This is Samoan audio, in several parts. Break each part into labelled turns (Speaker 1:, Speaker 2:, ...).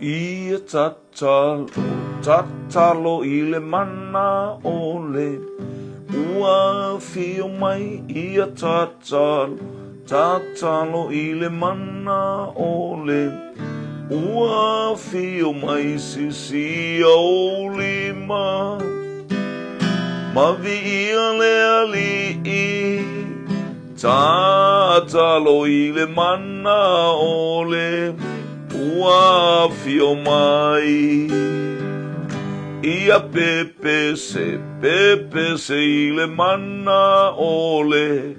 Speaker 1: Ia tatalo, tatalo i le mana ʻole, Ua afio mai ia tatalo, tatalo i le mana ʻole, Ua afio mai sisia ou lima, Ma viia le Aliʻi. Tatalo i le mana ʻole, ua afio mai. Ia pepese, pepese i le mana ʻole,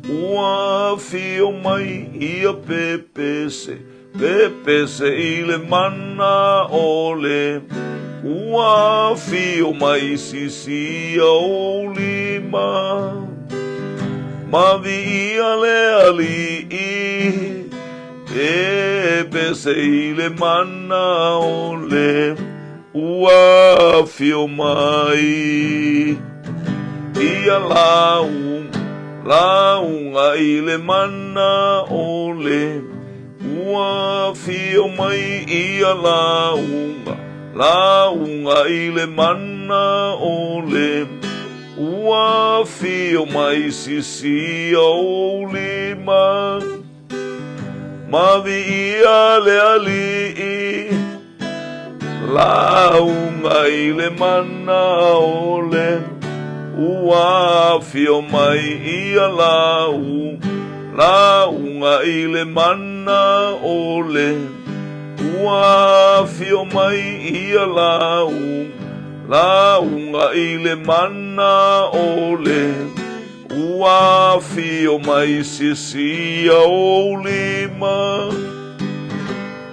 Speaker 1: ua afio mai. Ia pepese, Pepese i le mana ʻole, ua afio mai sisia ou lima. Ma viia le Aliʻi, pepese i le mana ʻole, ua afio mai. Ia lauga i le mana ʻole. Ua afio mai ia lauga, lauga i le mana ʻole. Ua afio mai sisia ou lima, Ma viia le Aliʻi, lauga i le mana ʻole. Ua afio mai ia lauga, lauga i le mana ʻole. Ua afio mai ia lauga, lauga i le mana ʻole. Ua afio mai sisia ou lima,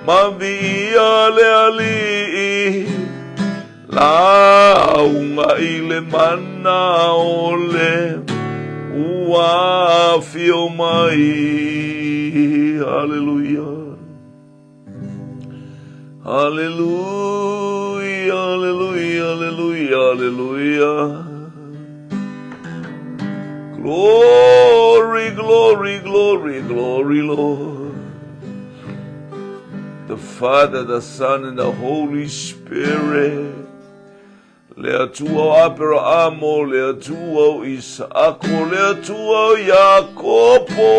Speaker 1: Ma viia le Aliʻi, lauga i le mana ʻole, Ua afio mai. Haleluia. Haleluia, haleluia, haleluia, haleluia. Glory, glory, glory, glory, Lord. The Father, the Son, and the Holy Spirit. Le Atua o Aperaamo, le Atua o Isaako, le Atua o Iakopo.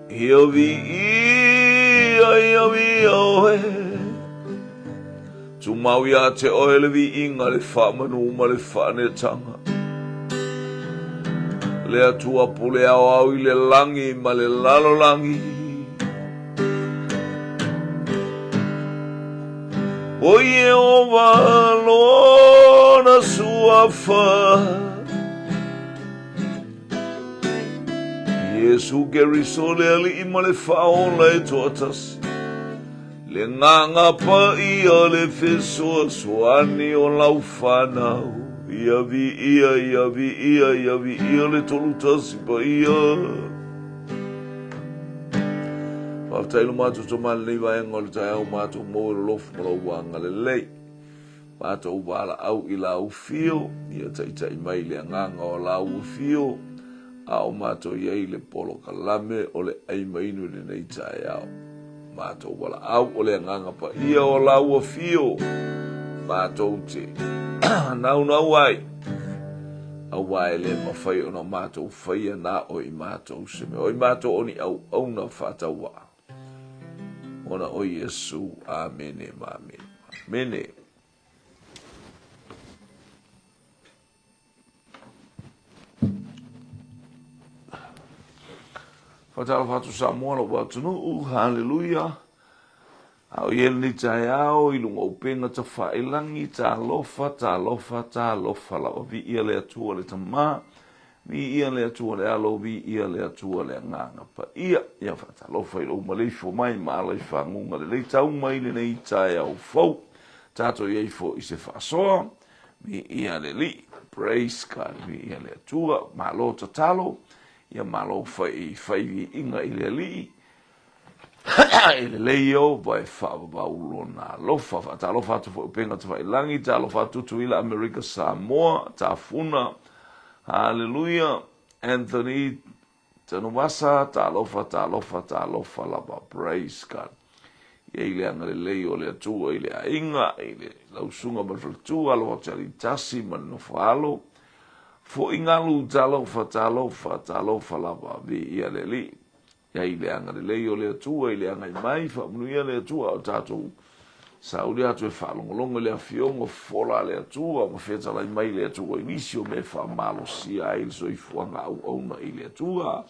Speaker 1: Ia viia, ia viia oe. Tumau iā te oe le viiga, le faamanu ma le faanetaga. Le Atua pule aoao i le lagi ma le lalolagi. O Iehova lona suafa. Iesu Keriso le Alii ma le Faaola e toatasi. Le gaga paia le fesoasoani o lau fanau. Ia viia, ia viia, ia viia le Tolutasi paia. Faafetai lo matou tama lenei vaega o le taeao matou maua i lolofu ma lou agalelei. Matou valaau i lau afio, ia taitai mai le agaga o lau afio, a o matou i ai le polokalame o le ʻai ma inu i lenei taeao. Matou valaau o le agaga paia o lau afio, matou te naunau ai, aua e le mafai ona matou faia na o i matou se mea, o i matou o ni auauna faatauvaa. Ona o Iesu. Amene ma amene. Amene. Faatalofa atu Samoa lou atunuu, haleluia. A o i ai lenei taeao i luga o upega tafailagi, talofa, talofa, talofa lava. Viia le Atua le Tama, viia le Atua le Alo, viia le Atua le Agaga Paia. Ia faatalofa i lou maleifua mai ma ala i faguga lelei tau mai lenei taeao fou. Tatou i ai foi i se faasoa. Viia le Alii. Praise God. Viia le Atua. Malo tatalo. Ia malo fai, fai viiga i le Alii. E lelei Ieova e faavavau lona alofa. Faatalofa atu foi upega tafailagi, talofa atu Tutuila, Amerika, Samoa, Tafuna. Haleluia. Anthony. Tanuvasa, talofa, talofa, talofa lava. Praise God. Ia i le agalelei o le Atua i le aiga, i le lausuga ma le faletua, alofa atu ia Litasi ma le nofo alo. Foi galu, talofa, talofa, talofa lava. Viia le Alii. Ia i le agalelei o le Atua i le agai mai, faamanuia le Atua o tatou sauli atu e faalogologo i le afioga fofola a le Atua ma fetalai mai le Atua i nisi o mea e faamalosia ai le soifuaga auauna i le Atua.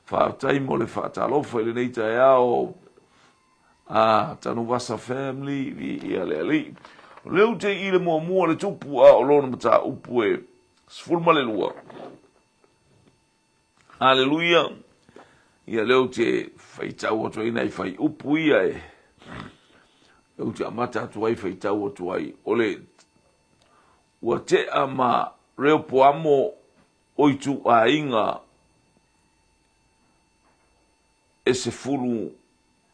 Speaker 1: Faafetai mo le faatalofa i lenei taeao a Tanuvasa Family, viia le Alii. O lea ou te i le muamua le tupu a o lona mataupu e 12. Aleluia! Ia lea ou te faitau atu ai nai faiupu ia e ou te amata atu ai faitau atu ai o le ua tea ma Reopoamo o ituaiga e 10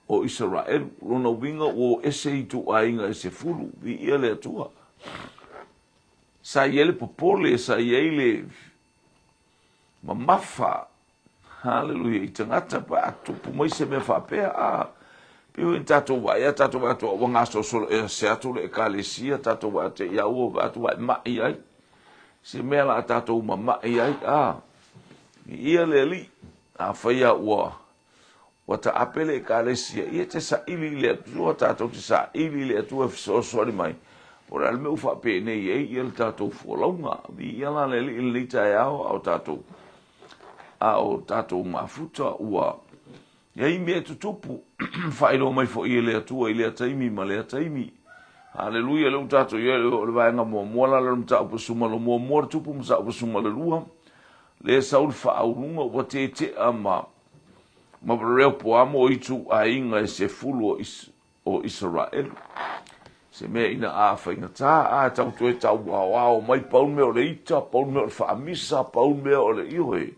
Speaker 1: o Isaraelu. Lona uiga ua o ese ituaiga e 10, viia le Atua. Sa i ai le popole, sa i ai le mamafa, haleluia, i tagata pe a tupu mai se mea faapea, a pei foi ona tatou vaai a tatou vaai atu ua gasolosolo ese atu le ekalesia, tatou vaai atu ia ua vaai atu ua e mai ai, se mea la a tatou mamai ai, a ia le Alii, afai a ua Ua taape le Ekalesia, ia te saili i le Atua, tatou te saili i le Atua e fesoasoani mai, po o le a le mea ua faapenei ai ia le tatou folauga. Viia la le Alii i lenei taeao, a o tatou, a o tatou mafuta ua i ai mea e tutupu, faailoa mai foi e le Atua i lea taimi ma lea taimi. Haleluia, lea ua tatou i ai, o le vaega muamua la lea o le mataupu e suma lo muamua le tupu, mataupu e suma le lua, lea sau le faauluga ua tetea ma ma Reopoamo o ituaiga e 10 o Isaraelu. Se mea ina a faigata, a e tau toe tau aoao mai, pau le mea o le ita, pau le mea o le faamisa, pau le mea o le ioe.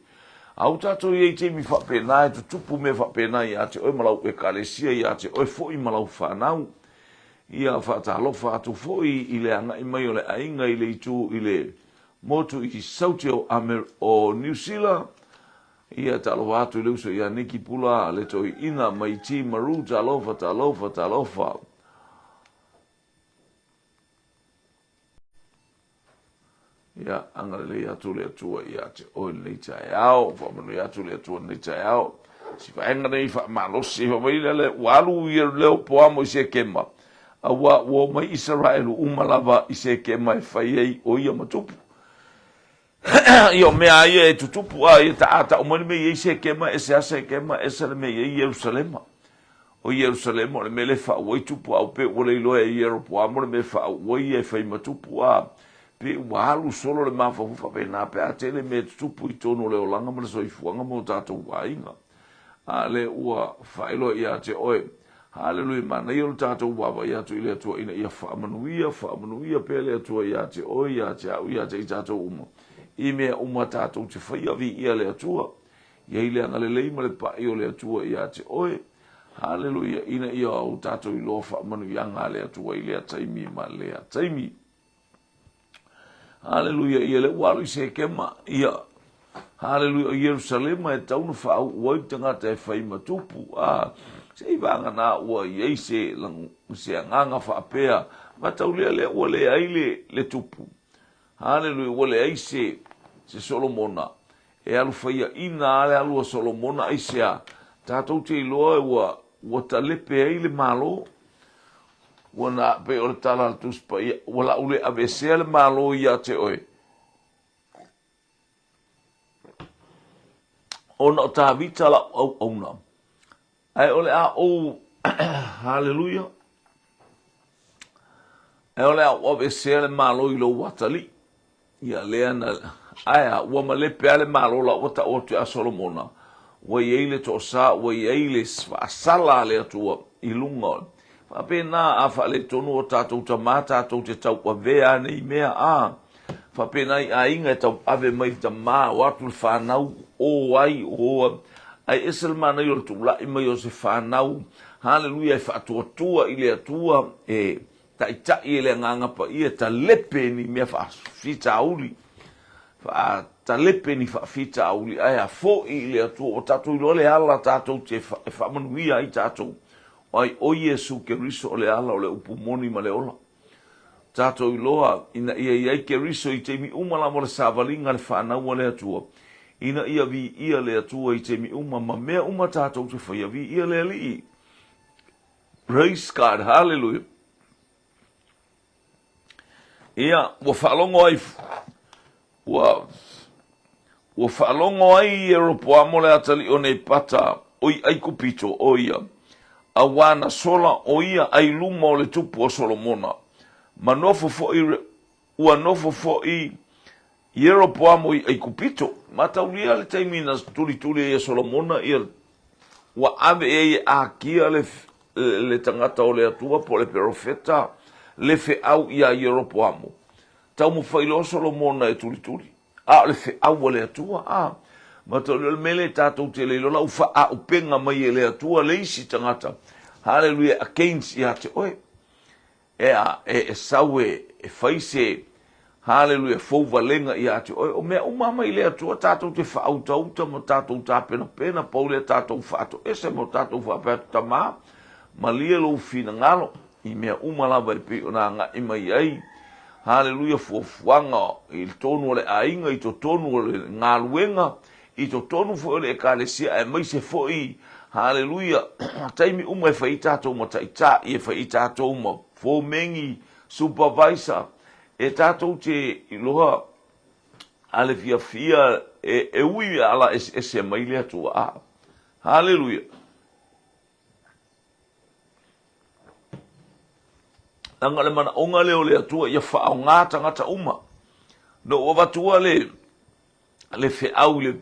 Speaker 1: A ua tatou i ai i taimi faapena e tutupu mea faapena ia te oe ma lau ekalesia, ia te oe foi ma lau fanau. Ia faatalofa atu foi i le agai mai o le aiga i le itu i le motu i Saute o, Amer, o Niu Sila, Ia talofa atu i le uso ia Niki Pula le toeaina mai Timaru talofa talofa talofa. Ia agalelei atu le Atua ia te oe lenei taeao, faamanuia atu le Atua lenei taeao. Si vaega nei faamalosi fa mai le ua alu ia Reopoamo i Sekema, aua ua omai Isaraelu uma lava i Sekema e fai ai o ia ma tupu. Ia o mea a ia e tutupu, a ia taatau mai le mea i ai Sekema, ese a Sekema, ese le mea i ai Ierusalema. O Ierusalema o le mea lea e faauu ai tupu, a pei ua le iloa e Ieropoamo le mea e faauu ai ia e fai ma tupu, a pei ua alu solo le mafaufau faapena pe a tele mea e tutupu i totonu o le olaga ma le soifuaga ma o tatou aiga. A lea ua faailoa ia te oe. Haleluia, manaia lo tatou vaavaai atu i le Atua ina ia faamanuia, faamanuia pea le Atua ia te oe, ia te au, ia te i tatou uma. I mea uma tatou te faia, viia le Atua. I ai le agalelei ma le pai o le Atua ia te oe. Haleluia, ina ia o tatou iloa faamanuiaga a le Atua i lea taimi ma lea taimi. Haleluia, ia lea ua alu i Sekema, ia, haleluia, o Ierusalema e tau na faauu ai le tagata e fai ma tupu, a, se i vagana ua i ai se, se agaga faapea, mataulia lea ua leai le, le tupu. Haleluia, ua leai se, se Solomona, e alu faiaina a le alu a Solomona, aisea, tatou te iloa ua, ua talepe ai le Malo, Ua na pei o le tala a le Tusi Paia, ua lau le aveesea le Malo ia te oe, ona o Tavita lau auauna. Ae o le a ou, haleluia, ae o le a ou aveesea le Malo i lou atalii. Ia lea na, ae a, ua malepe a le Malo la ua tau atu ia Solomona, ua i ai le toasa, ua i ai le faasala a le Atua i luga o, faapena a faaletonu o tatou tama tatou te tauavea nei mea, a, faapena i aiga e tauave mai le tama, o atu le fanau, o ai, o, ae ese le manaia o le tulai mai o se fanau, haleluia, e faatuatua i le Atua, e, Taitai e le Agaga Paia talepe ni mea faafitauli. talepe ni faafitauli ae a foʻi i le Atua ua tatou iloa le ala tatou te e faamanuia ai tatou, ai o Iesu Keriso o le ala o le upu moni ma le ola. Tatou iloa ina ia i ai Keriso i taimi uma lava o le savaliga a le fanau a le Atua, ina ia viia le Atua i taimi uma ma mea uma tatou te faia, viia le Alii. Praise God, hallelujah. Ia, ua faalogo ai, ua, ua faalogo ai Ieropoamo le atalii o Nepata o i ʻAikupito, ʻo ia, auā na sola ʻo ia ai luma o le tupu o Solomona, ma nofo foʻi, ua nofo foʻi Ieropoamo i ʻAikupito. Mataulia le taimi na tulituli ai e Solomona ia, ua ave i ai e ʻAkia le, le tagata o le Atua po o le perofeta le feʻau iā Ieropoamo. Taumafai loa Solomona e tulituli, a o le feʻau a le Atua, a. Mataulia o le mea lea tatou te le iloa la ua faaauupega mai e le Atua le isi tagata, haleluia, against ia te oe. Ea, e sau e fai se Haleluia fou valega ia te oe. O mea uma mai le Atua tatou te faautauta ma tatou tapenapena, pau lea tatou faatoese ma tatou faapea atu, Tama, malie lou finagalo i mea uma lava e pei ona agai mai ai. Haleluia fuafuaga i totonu o le aiga, i totonu o le galuega, i totonu foi o le Ekalesia aemaise foi, haleluia, taimi uma e fai ai tatou ma taitai, e fai ai tatou ma fomeni, supervisor, e tatou te iloa a le fiafia e, e ui e ala eseese mai le Atua. A, haleluia. Leaga o le manaoga lea o le Atua ia faaaoga tagata uma. Na ou avatua le, le feau i le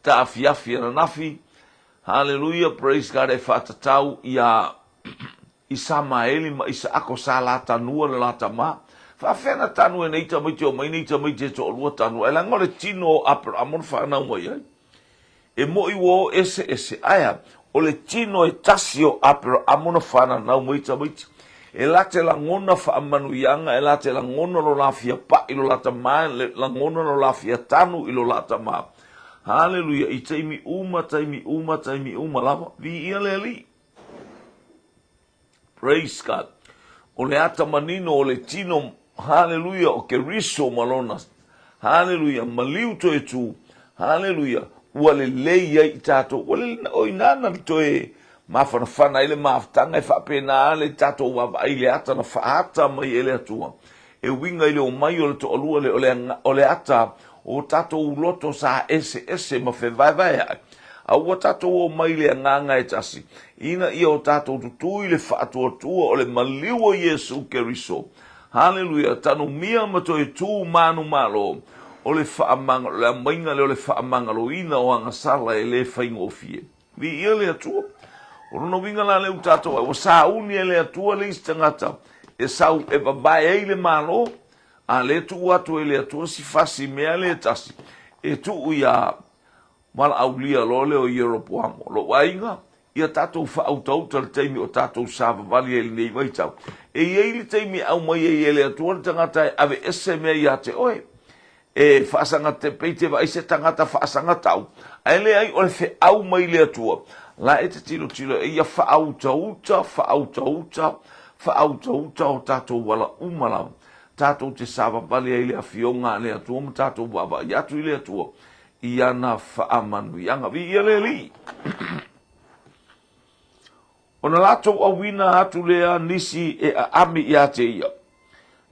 Speaker 1: taafiafi ananafi, haleluia, praise God, e faatatau ia Isamaeli ma Isaako sa la tanua le la tama. Faafefea na tanu e nei tamaiti o mai nei tamaiti e toalua tanu ae leaga o le tino o Aperamo na fanau mai ai. E moʻi ua o eseese, ae a? O le tino e tasi o Aperamo na fananau mai tamaiti. E la te lagona faamanuiaga, e la te lagona lo la fia paʻi lo la tama, e lagona lo la fia tanu i lo la tama. Haleluia, i taimi uma, taimi uma, taimi uma lava. Viia le Alii. Praise God. O le ata manino o le tino, haleluia, o Keriso ma lona, haleluia, maliu toe tū, haleluia, ua lelei ai i tatou, ua lelei na oi nana le toe mafanafana ai le mafutaga e faapena le tatou vaavaai i le ata na faata mai e le Atua e uiga i le omai o le toalua lea, o le, o le ata o tatou loto sa eseese ma fevaevaeaʻi, a ua tatou omai i le agaga e tasi, ina ia o tatou tutū i le faatuatua o le maliu o Iesu Keriso. Haleluia! Tanumia ma toe tū manumalo, o le faamagalo, le aumaiga lea o le faamagaloina o agasala e le faigofie. Viia le Atua. O lona uiga la lea ua tatou ai, ua sauni e le Atua le isi tagata e sau e vavae ai le Malo, a lea tuu atu e le Atua si fasi mea lea e tasi, e tuu iā valaaulia loa lea o Ieropoamo. Lou aiga, ia tatou faautauta le taimi o tatou savavali ai i lenei vaitau. E i ai le taimi e aumai ai e le Atua le tagata e aveese mea ia te oe. E faasaga te pei te vaai se tagata faasaga tau, ae leai o le feau mai le Atua, la e te tilotilo e ia faautauta, faautauta, faautauta o tatou ala uma lava. Tatou te savavali ai i le Afioga a le Atua ma tatou vaavaai atu i le Atua i ana faamanuiaga. Viia le Alii! Ona latou auina atu lea nisi e aami ia te ia.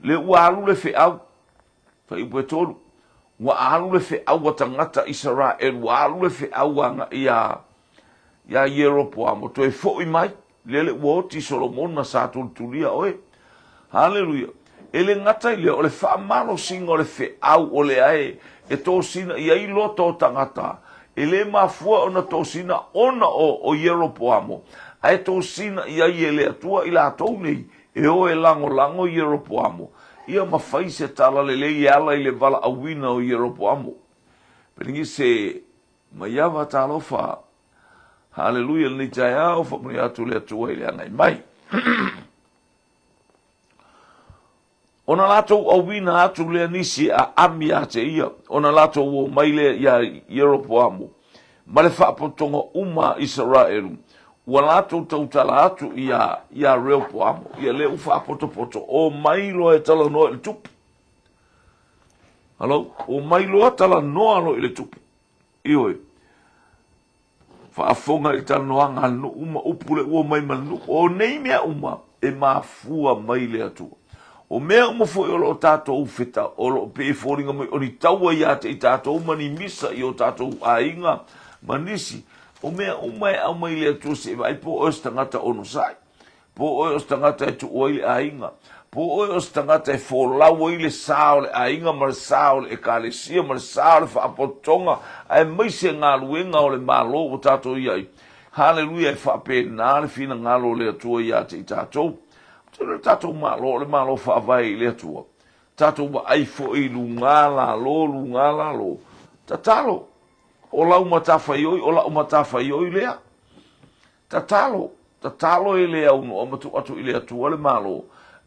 Speaker 1: Le ua alu le feau, Fuaiupu e tolu, ua alu le feau a tagata Isaraelu, ua alu le feau agai iā, iā Ieropoamo, toe foʻi mai, lele ua oti Solomona sa tulitulia oe. Haleluia. E le gata i lea, o le faamalosiga o le feau o lea e, e tosina i ai loto o tagata, e le mafua ona tosina ona o, o Ieropoamo, ae tosina i ai e le Atua i latou nei, e o e lagolago Ieropoamo, ia ma fai se tala lelei e ala i le valaauina o Ieropoamo. Peligise Maiava talofa. Haleluia lenei taeao, faamanuia atu le Atua i le agai mai. Ona latou auina atu lea nisi e aami ia te ia, ona latou o mai lea iā Ieropoamo ma le faapotopotoga uma a Isaraelu, ua latou tautala atu iā iā Reopoamo, ia lea ua faapotopoto, o mai loa e talanoa i le tupu. Hello? O mai loa talanoa loa i le tupu. Ioe. Faafofoga i talanoaga a le nuu ma upu le ua mai ma le nuu. O nei mea uma e mafua mai le Atua. O mea uma foi o lo o tatou feta, o lo o pei e foliga mai o ni taua ia te i tatou ma ni misa i o tatou aiga ma nisi. O mea uma e aumai le Atua se i vaai po o oe se tagata onosai. Po o oe o se tagata e tuu ai le aiga. Po o oe o se tagata e folau ai le sa o le aiga ma le sa o le ekalesia ma le sa o le faapotopotoga aemaise galuega o le Malo ua tatou i ai. Haleluia! E faapena le finagalo o le Atua ia te i tatou. Ou te iloa le tatou Malo o le Malo faavae i le Atua. Tatou vaai foi i luga lalo, luga lalo. Tatalo! O lau matafaioi, o la'u matafaioi lea. Tatalo, tatalo e le aunoa ma tuu atu i le Atua le Malo,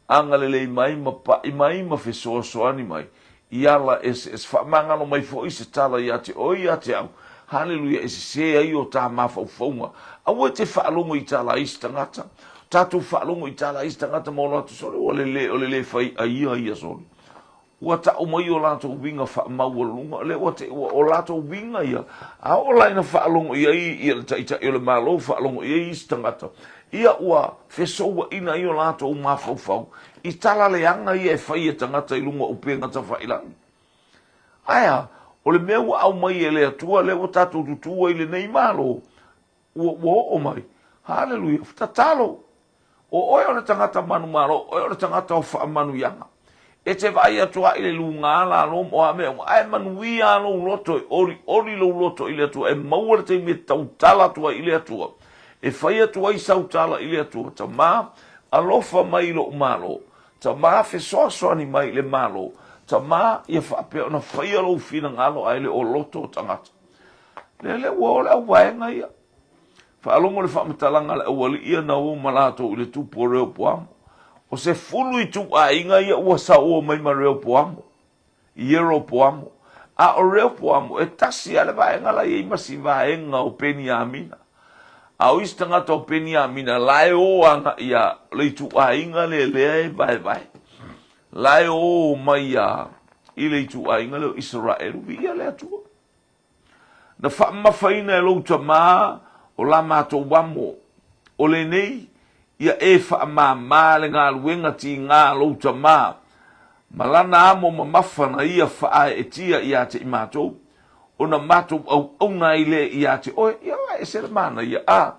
Speaker 1: agalelei mai ma paʻi mai ma fesoasoani mai i ala eseese. Faamagalo mai foi se tala ia te oe ia te au. Haleluia, e sesē ai o ta mafaufauga. Aua e te faalogo i tala a isi tagata. Tatou faalogo i tala a isi tagata ma o latou sole, ua lele, o le le fai aia ia sole. Ua tau mai o latou uiga faamaualuluga, lea ua te, ua, o latou uiga ia, a oo la ina faalogo i ai ia le taitai o le Malo, faalogo i ai isi tagata, ia ua fesouaina ai o latou mafaufau i tala leaga ia e fai e tagata i luga o upega tafailagi. Ae a? O le mea ua aumai e le Atua, lea ua tatou tutū ai i lenei Malo, ua, ua oo mai. Haleluia! Tatalo! O oe o le tagata manumalo, o oe o le tagata o faamanuiaga. E te vaai atu ai i le lugā lalo ma o a mea uma, ae manuia lou loto, e olioli lou loto i le Atua, e maua le taimi e tautala atu ai i le Atua, e fai atu ai sau tala i le Atua, Tamā, alofa mai i lou malo. Tamā, fesoasoani mai i le Malo. Tamā, ia faapea ona faia lou finagalo ae le o loto o tagata. Lea lea ua o le auvaega ia. Faalogo le faamatalaga a le aualii ia na o ma latou i le tupu o Reopoamo. O se fulu ituaiga ia ua saoa mai ma Reopoamo, Ieropoamo. A o Reopoamo, e tasi lava le vaega la i ai ma si vaega o Peniamina. A o isi tagata o Peniamina, la e o agai ia le ituaiga lea lea e vaevae. La e o mai ia i le ituaiga lea o Isaraelu, viia le Atua. Na faamamafaina e lou tama o la matou amo, o lenei, ia e faamama le galuega tiga a lou tama, ma lana amo mamafa na ia faaeetia ia te i matou, ona matou auauna ai lea ia te oe. Ia, e ese le manaia, a!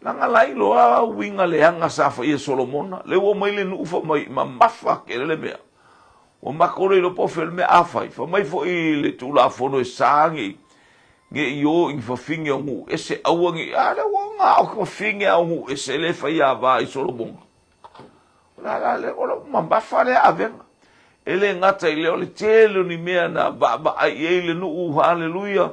Speaker 1: Leaga la iloa uiga leaga sa faia e Solomona, lea ua omai le nuu fai mai mamafa tele le mea. Ua matou le iloa po o fea le mea a fai. Fai mai foi le Tulafono e sa nei nei o i ni fafine o nuu ese aua nei a lea ua na o fafine a o nuu ese lea e fai ava i Solomona. O le a la lea, o le mamafa lea avega. E le gata i lea, o le tele o ni mea na vaavaai i ai le nuu, haleluia,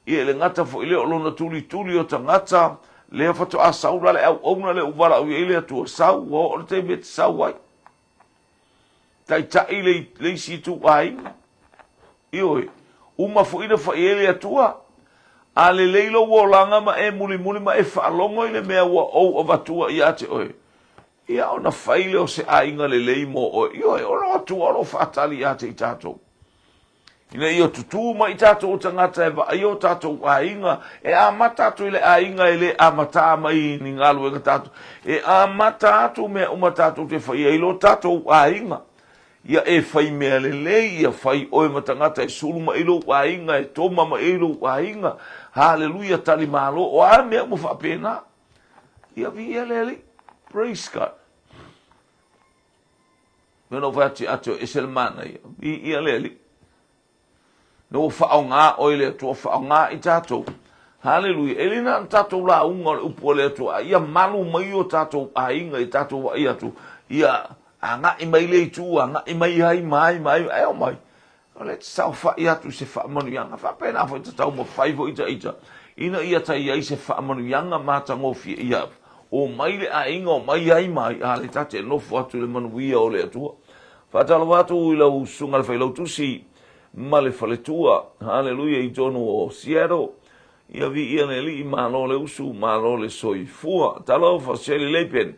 Speaker 1: ia e le gata foi i lea o lona tulituli o tagata, lea faatoa sau la le auauna lea ua valaau i ai le Atua, sau, ua oo le taimi e te sau ai. Taitai le, le isi ituaiga. Ioe, uma foi na fai ai le Atua. A lelei lou olaga ma e mulimuli ma e faalogo i le mea ua ou avatua ia te oe, ia ona fai lea o se aiga lelei mo oe. Ioe, o lo Atua o lo o faatali ia te i tatou. Ina ia tutū mai i tatou o tagata e vaaia o tatou aiga, e amata atu i le aiga e le amata mai i ni galuega tatou. E amata atu mea uma tatou te faia i lo tatou aiga. Ia e fai mea lelei, ia fai oe ma tagata e sulu mai i lou aiga, e toma mai ai lou aiga. Haleluia, tali malo, o a mea uma faapena. Ia viia le Alii. Praise God. Mea na ou fai atu ia te oe, ese le manaia. Viia le Alii. Na ua faaaoga oe le Atua, faaaoga i tatou. Haleluia. E le na o tatou lauga o le upu a le Atua, a ia malu mai o tatou aiga i tatou vaai atu, ia agai mai le itu, agai mai ai ma ai ma ai, ae omai. O lea e te saofai atu i se faamanuiaga, faapena foi te taumafai foi ita ita, ina ia tai ai se faamanuiaga matagofie, ia omai le aiga, omai ai ma ai, a le ta te nofo atu i le manuia o le Atua. Faatalofa atu i lau susuga i le Failautusi ma le faletua, haleluia, i totonu o Seattle. Ia viia le Alii, malo le usu, malo le soifua. Talofa, Shirley Lapen.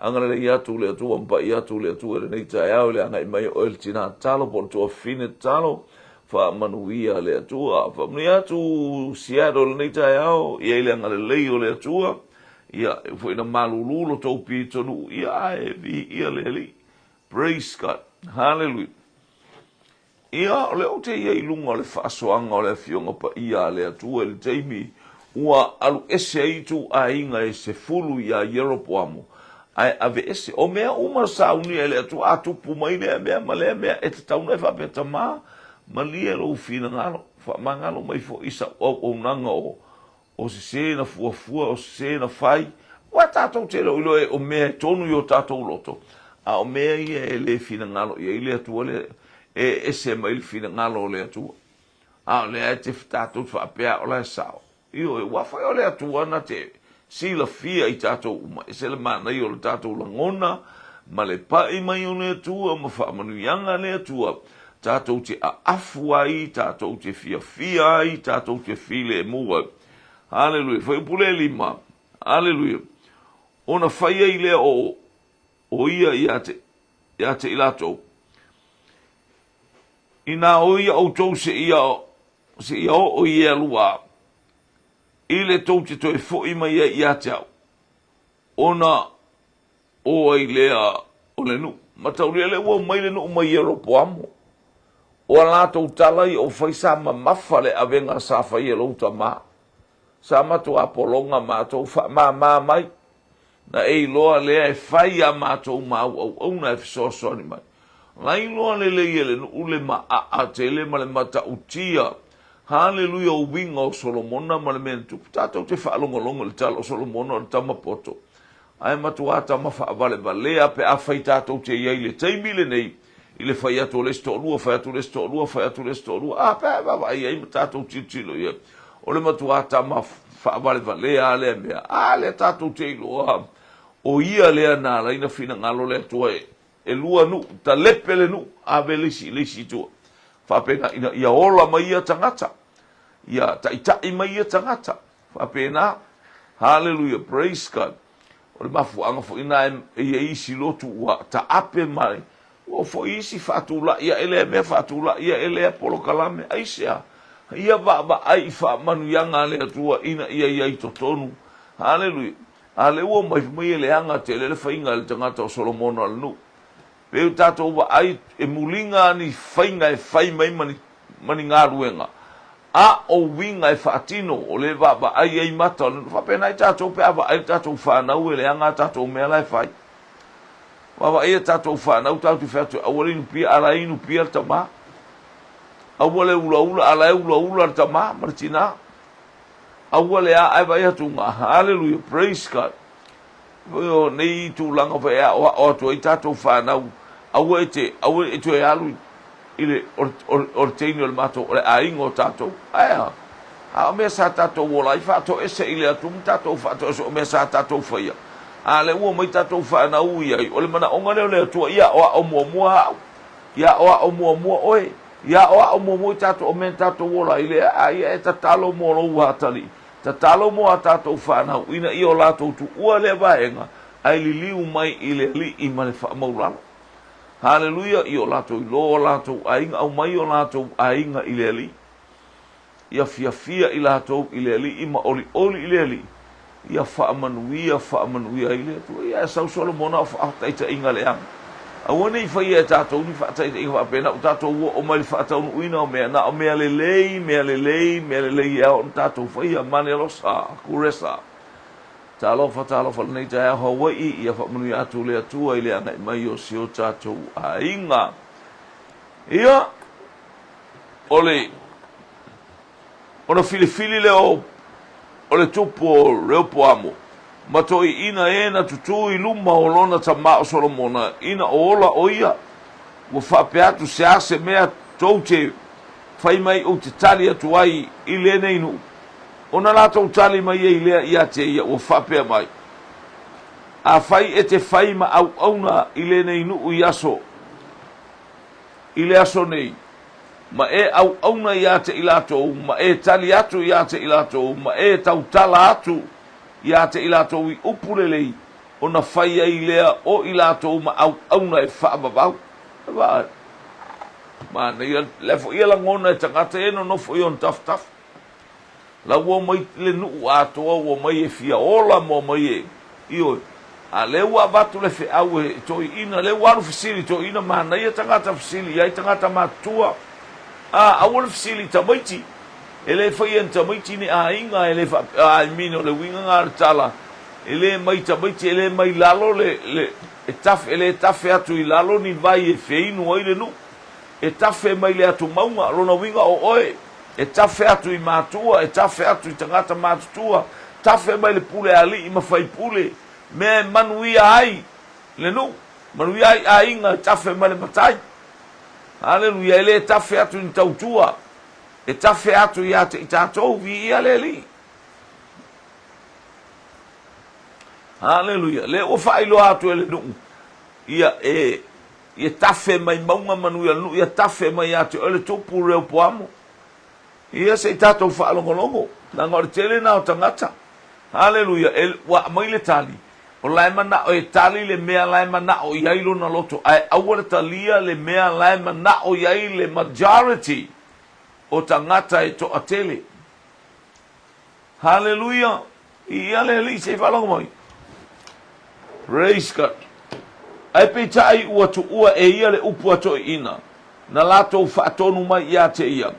Speaker 1: Agalelei atu le Atua ma pai atu le Atua i lenei taeao i le agai mai o oe le tina tatalo po o le tuafafine tatalo. Faamanuia le Atua. Faamanuia atu Seattle i lenei taeao, i ai le agalelei o le Atua. Ia, e foi na malulu lo tou pitonuu, ia ae viia le Alii. Praise God. Hallelujah. Ia, o lea ou te i ai i luga o le faasoaga o le Afioga Paia a le Atua i le taimi ua alu ese ai ituaiga e sefulu iā Ieropoamo, ae aveese. O mea uma saunia e le Atua, a tupu mai lea mea ma lea mea, e tatau ona e faapea, Tama, malie lou finagalo, faamagalo mai foi i sau auaunaga o O sese na fuafua, o sese na fai, aua tatou te le o iloa o mea e tonu i o tatou loto, a o mea ia e le finagalo i ai le Atua le e ese mai le finagalo o le Atua. A o lea e te tatou te faapea o la e sao. Ioe, ua foi o le Atua na te silafia i tatou uma, ese le manaia o le tatou lagona ma le pai mai o le Atua ma faamanuiaga a le Atua, tatou te aafu ai, tatou te fiafia ai, tatou te filemu ai. Haleluia. Fuaiupu le lima. Haleluia. Ona fai ai lea o, o ia ia te, ia te i latou. Inā o ia outou se ia, se ia oo i ea lua, i le tou te toe fo'i mai ai ia te au, ona O ai lea o le nuu? Mataulia lea ua omai le nuu mai Ieropoamo. O a latou tala ia ua fai sa mamafa le avega sa fai e lou tama. Sa matuā pologa matou faamāmā mai. Na e iloa lea e fai a matou mau auauna e fesoasoani mai. Na iloa lelei e le nuu le maaa tele ma le matautia. Haleluia o uiga o Solomona ma le mea na tupu. Tatou te faalogologo i le tala o Solomona o le tama poto. Ae matuā tama faavalevalea pe afai tatou te i ai i le taimi lenei i le fai atu o le isi toalua, fai atu le isi toalua, fai atu le isi toalua, a pe a e vaavaai ai ma tatou tilotilo i ai. O le matuā tama faavalevalea lava lea mea. A lea tatou te iloa o ia lea na ala ai na finagalo le Atua e e lua nuu, talepe le nuu, ave le isi i le isi i tua. Faapena ina ia ola mai ia tagata, ia taitai mai ia tagata. Faapena. Haleluia, praise God. O le mafuaaga foi na e i ai isi lotu ua taape mai, ua foi isi faatulai ae lea mea, faatulai ae lea polokalame. Aisea? Ia vaavaai i faamanuiaga a le Atua ina ia i ai i totonu. Haleluia. A lea ua omai mai e leaga tele le faiga e le tagata o Solomona o le nuu. Pei o tatou vaai e muliga ni faiga e fai mai ma ni, ma ni galuega, a o uiga e faatino, o lea e vaavaai ai mata o le nuu. Faapena ai tatou pe a vaai le tatou fanau e leaga a tatou mea la e fai. Vaavaai a tatou fanau tatou te fai atu aua le inu pia, a la e inu pia le tama. Aua le ulaula, a la e ulaula le tama ma le tinā. Aua le a, ae vaai atu nga. Hallelujah, praise God. O nei tulaga foi e aoao atu ai tatou fanau, aua e te, aua e toe alu i le, o, o, o le teine o le matou, o le aiga o tatou. Ae a? A o mea sa tatou ola ai, faatoese i le Atua ma tatou faatoese o mea sa tatou faia. A lea ua omai tatou fanau i ai, o le manaoga lea o le Atua, ia aoao muamua au, ia aoao muamua oe, ia aoao muamua i tatou, o mea na tatou ola ai lea, a ia e tatalo mo lou atalii. Tatalo mo a tatou fanau ina ia o latou tuua lea vaega ae liliu mai i le Alii ma le faamaulalo. Haleluia, i o latou iloa o latou aiga, aumai o latou aiga i le Alii. Ia fiafia i latou i le Alii ma olioli i le Alii. Ia faamanuia, faamanuia ai le Atua. Ia e sau Solomona o faataitaiga leaga. Aua ne i faia e tatou ni faataitaiga faapena ua tatou oo mai i le faataunuuina o mea, na o mea lelei, mea lelei, mea lelei e ao ona tatou faia. Manelosa, Kuresa. Talofa, talofa i lenei taeao Hawaii, ia faamanuia atu le Atua i le agai mai o si o tatou aiga. Ia, o le Ona filifili lea o o le tupu o Reopoamo, ma toeaiina e na tutū i luma o lona tama o Solomona, ina o ola ʻo ia, ua faapea atu, Se a se mea tou te fai mai ou te tali atu ai i lenei nuu? Ona latou tali mai ai lea ia te ia, ua faapea mai, Afai e te fai ma auauna i lenei nuu i aso. i le aso nei, ma e auauna ia te i latou, ma e tali atu ia te i latou, ma e tautala atu ia te i latou i upu lelei, ona fai ai lea o i latou ma auauna e faavavau. E vaai. Manaia, lea foi e lagona e tagata ia e nonofo i ona tafatafa. La ua omai le nuu atoa ua omai e fia ola ma omai e, ioe. A lea ua avatu le feau e toeaiina, lea ua alu fesili toeaiina, manaia tagata fesili i ai tagata matutua. A, aua le fesili i tamaiti. E le faia e ni tamaiti ni aiga, e le faapea, I mean o le uiga lena o le tala, e le mai tamaiti, e le mai lalo le, le, e tafe, e le tafe atu i lalo ni vai e feinu ai le nuu. E tafe mai le atu mauga, lona uiga o oe, e tafe atu i matua, e tafe atu i tagata matutua, tafe mai le pule alii ma faipule, mea e manuia ai le nuu, manuia ai aiga, e tafe mai le matai. Haleluia, e le tafe atu i ni tautua, e tafe atu ia te i tatou, viia le Alii. Haleluia, lea ua faailoa atu e le nuu, ia e, ia tafe mai mauga manuia le nuu, ia tafe mai ia te oe le tupu Reopoamo. Ia se i tatou faalogologo, leaga o le tele na o tagata. Haleluia, e, ua aumai le tali, o la e manao e tali le mea la e manao i ai lona loto, ae aua le talia le mea la e manao i ai le majority o tagata e toatele. Haleluia! Ia le Alii, se i faalogo mai. Praise God. Ae peitai ua tuua e ia le upu a toeaiina, na latou faatonu mai ia te ia,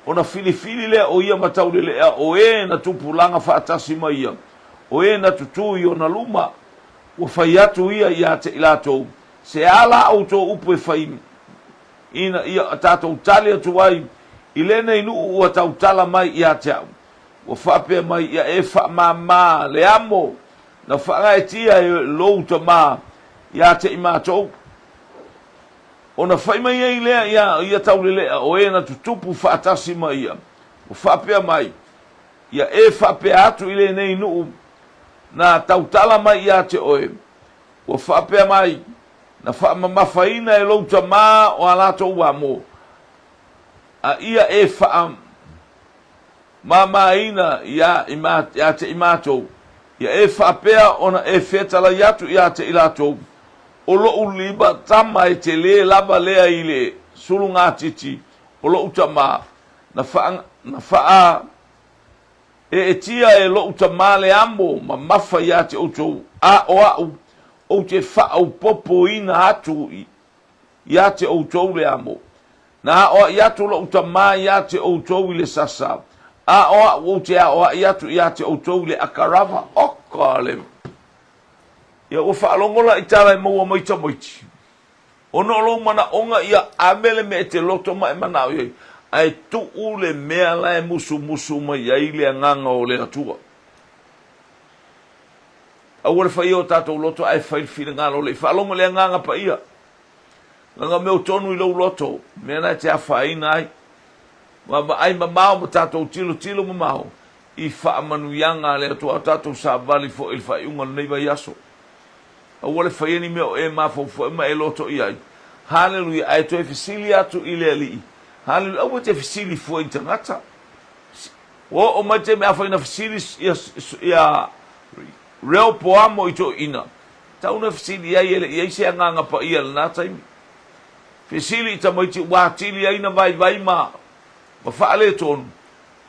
Speaker 1: ona filifili lea o ia ma taulelea o e na tupulaga faatasi ma ia, o e na tutū i ona luma, ua fai atu ia ia te i latou, Se a la outou upu e fai ina ia tatou tali atu ai i lenei nuu ua tautala mai ia te au, ua faapea mai ia e faamāmā le amo na faagaetia e lou tamā ia te i matou. Ona fai mai ai lea ia ia taulelea o e na tutupu faatasi ma ia, ua faapea mai, Ia e faapea atu i lenei nuu na tautala mai ia te oe, ua faapea mai, Na faamamafaina e lou tamā o a latou amo, a ia e faamāmāina ia ia te i matou, ia e faapea ona e fetalai atu ia te i latou, O loʻu lima tama e telē lava lea i le sulugatiti o loʻu tamā, na faa, na faa Eetia e loʻu tamā le amo mamafa iā te outou, a o aʻu, ou te faaopopoina atu iā te outou le amo. Na aoaʻi atu loʻu tamā iā te outou i le sasa, a o aʻu ou te aoaʻi atu iā te outou i le akarava. Oka le. Ia ua faalogo la i tala e maua mai tamaiti. Ona o lou manaʻoga ia ave le mea e te loto ma e manaʻo i ai, ae tuu le mea la e musumusu mai ai le Agaga o le Atua. Aua le faia o tatou loto ae fai le finagalo o le faalogo i le Agaga Paia. Leaga o mea o tonu i lou loto, mea la e te afaina ai. Vaavaai mamao ma tatou tilotilo mamao i faamanuiaga a le Atua, a o tatou savali foi i le faaiuga o lenei vaiaso. Aua le faia ni mea o e mafaufau ai ma e loto i ai. Haleluia! Ae toe fesili atu i le Alii. Haleluia! Aua e te fesili fua i ni tagata. Ua oo mai te mea afai na fesili ia, ia Reopoamo i toeaiina, tau na fesili i ai e le i ai se agaga paia i lena taimi. Fesili i tamaiti ua atili ai na vaivai ma, ma faaletonu.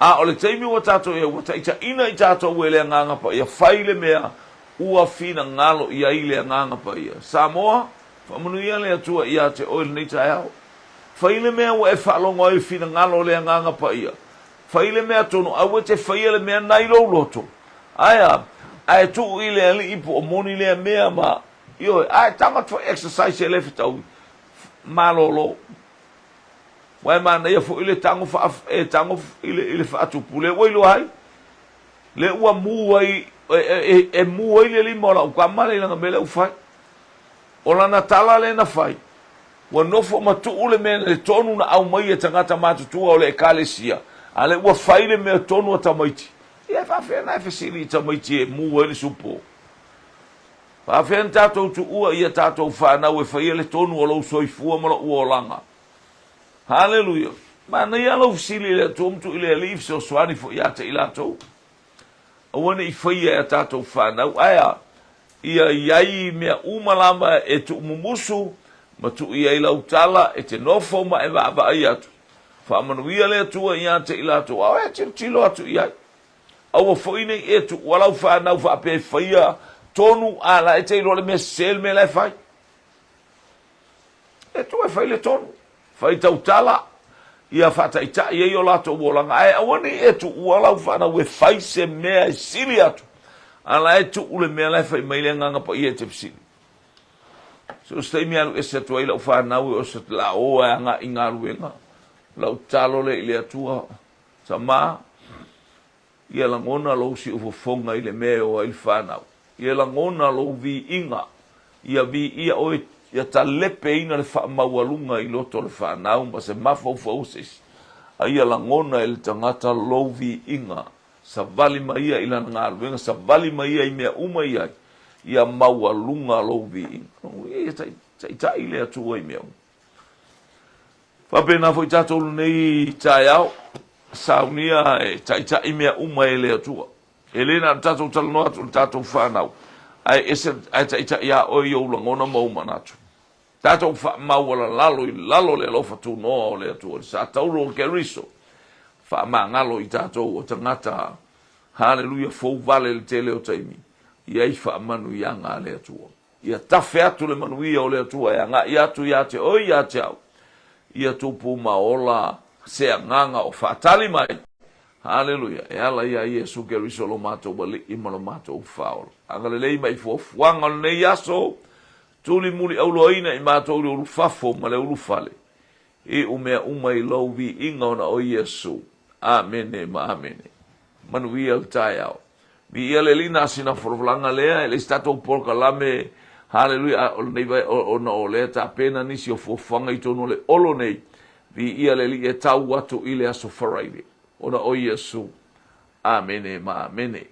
Speaker 1: A o le taimi ua tatou i ai, ua taitaiina i tatou e le Agaga Paia, fai le mea ua finagalo i ai le Agaga Paia. Samoa, faamanuia le Atua ia te oe lenei taeao. Fai le mea ua e faalogo ai i le finagalo o le Agaga Paia. Fai le mea tonu, aua e te faia le mea na i lou loto. Ae a? Ae tuu i le Alii po o moni lea mea ma, ioe, ae tama atu fai exercise e le fetaui, malolo. Ua e manaia foi le tago faa, e tago i le, i le faatupu, lea ua iloa ai, lea ua mu ai, e, e, e mu ai le lima o lau tama lea i lana mea lea ua fai. O lana tala lea na fai, ua nofo ma tuu le mea le tonu na aumai e tagata matutua o le ekalesia, a lea ua fai le mea tonu a tamaiti. Ia e faafefea na e fesili i tamaiti e mu ai le supo? Faafefea na tatou tuua ia tatou fanau e faia le tonu o lou soifua ma lou olaga? Haleluia! Manaia lou fesili i le Atua ma tuu i le Alii fesoasoani foi ia te i latou. Aua ne i faia e a tatou fanau, ae a? Ia i ai mea uma lava e tuumumusu ma tuu i ai lau tala e te nofo ma e vaavaai atu. Faamanuia le Atua ia te i latou, a o e tilotilo atu i ai. Aua foi ne i e tuua lau fanau faapea e faia tonu a la e te iloa le mea sese le mea la e fai. E tuu e fai le tonu, fai tautala, ia faataitai ai o latou olaga, ae aua ne i e tuua lau fanau e fai se mea e sili atu, a la e tuu le mea la e fai mai le Agaga Paia e te fesili. So o se taimi e alu ese atu ai lau fanau e oso atu la o e agai i galuega, lau tatalo lea i le Atua, Tama, Ia lagona lou siufofoga i le mea e o ai le fanau. Ia lagona lou viiga. Ia viia oe, ia talepeina le faamaualuga i loto o le fanau ma se mafaufau o se isi. A ia lagona e le tagata lou viiga. Savali mai ia i lana galuega, savali mai ia i mea uma i ai, ia maualuga lou viiga. Ia taitai le Atua i mea uma. Faapena foi tatou lenei taeao, saunia e taitai mea uma e le Atua. E le na o tatou talanoa atu i le tatou fanau, ae ese ae taitai ia oe i ou lagona ma ou manatu. Tatou faamaualalalo i lalo le alofa tunoa o le Atua, le sa tauro o Keriso, faamagalo i tatou o tagata, haleluia, fou vale le tele o taimi, i ai faamanuiaga a le Atua. Ia tafe atu le manuia o le Atua e agai atu ia te oe ia te au. Ia tupu ma ola se agaga o faatali mai. Haleluia! E ala iā Iesu Keriso lo matou Alii ma lo matou Faaola. Agalelei mai i fuafuaga o lenei aso, tuli muliauloaina i matou i le ulufafo ma le ulufale. Iu mea uma i lou viiga ona o Iesu. Amene ma amene. Manuia le taeao. Viia le Alii na sina folafolaga lea e leai se tatou polokalame haleluia o lenei vai ona o lea tapena nisi o fuafuaga i totonu o le olo nei. Viia le Alii e tau atu i le aso Faraile ona o Iesu. Amene ma amene.